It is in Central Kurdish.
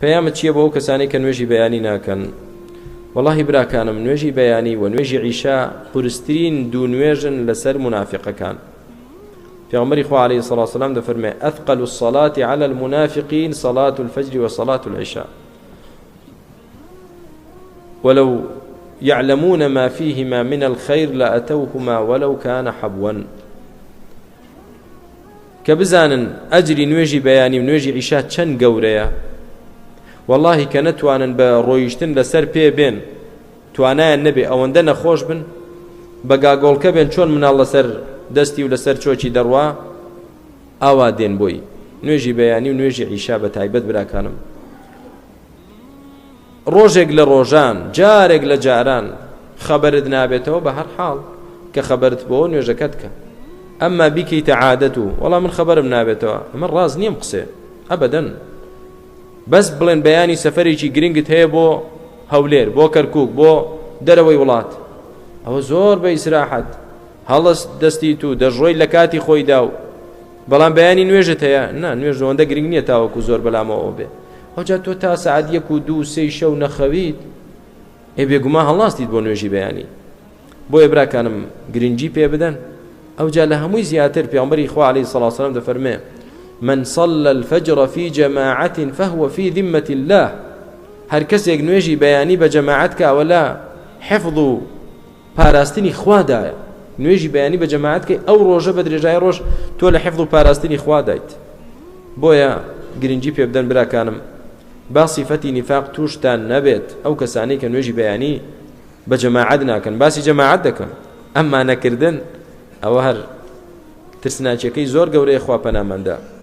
پەیامت چییە بۆ ئەو کەسانەی کە نوێژی بەیانی ناکەن؟ وەڵاهی براکانم نوێژی بەیانی و نوێژی عیشا قورسترین دوو نوێژن لەسەر مونافیقەکان. پێغەمبەری خوا عەلەیهی سەڵات وسەلام دەفەرمێ ئەثقل الصلاة على المنافقین صلاة الفجر وصلاة العشاء ولو يعلمون ما فيهما من الخير لأتوهما ولو كان حبوا کە بزانن ئەجری نوێژی بەیانی و نوێژی عیشا چەند گەورەیە وەڵاهی کە نەتوانن بە ڕۆیشتن لەسەر پێ بێن توانایان نەبێ ئەوەندە نەخۆش بن بە گاگۆڵکە بێن چۆن مناڵ لەسەر دەستی و لەسەر چۆکی دەڕوا ئاوا دێن بۆی نوێژی بەیانی و نوێژی عیشا بە تایبەت براکانم ڕۆژێک لە ڕۆژان، جارێک لە جاران خەبەرت نابێتەوە بە هەر حاڵ کە خەبەرت بۆ نوێژەکەت کە ئەمما بیکەیتە عادەت و وەڵا من خەبەرم نابێتەوە ئەمە ڕاست نییە قسێ ئەبەدەن بەس بڵێن بەیانی سەفەرێکی گرنگت هەیە بۆ هەولێر بۆ کەرکک بۆ دەرەوەی وڵات ئەوە زۆر بە ئیسراحەت هەڵست دەستیت و دەژڕۆی لە کاتی خۆیدا و بەڵام بەیانی نوێژت هەیە نا نوێژ ئەوەندە گرنگ نییە تاوەکو زۆر بەلامەوە بێ ئەوجا تۆ تا سەعات یەک و دوو سێی شەو نەخەویت ئێ بێگومان هەڵناستیت بۆ نوێژی بەیانی بۆیە براکانم گرنگی پێ بدەن ئەوجا لە هەمووی زیاتر پێغەمبەری خوا عەلەیهی سەڵات وسەلام دەفەرمێ من صلى الفجر في جماعة فهو في ذمة الله هەر کەسێک نوێژی بەیانی بە جەماعەت کاوە لە حفظ و پاراستنی خوادایە نوێژی بەیانی بە جەماعەت کەی ئەو ڕۆژە بە درێژای ڕۆژ تۆ لە حفظ و پاراستنی خوادایت بۆیە گرنگی پێ بدەن براکانم با سیفەتی نیفاق توشتان نەبێت ئەو کەسانەی کە نوێژی بەیانی بە جەماعەت ناکەن باسی جەماعەت دەکەن ئەمما نەکردن ئەوە هەر ترسناکیەکەی زۆر گەورەیە خوا پەناماندا.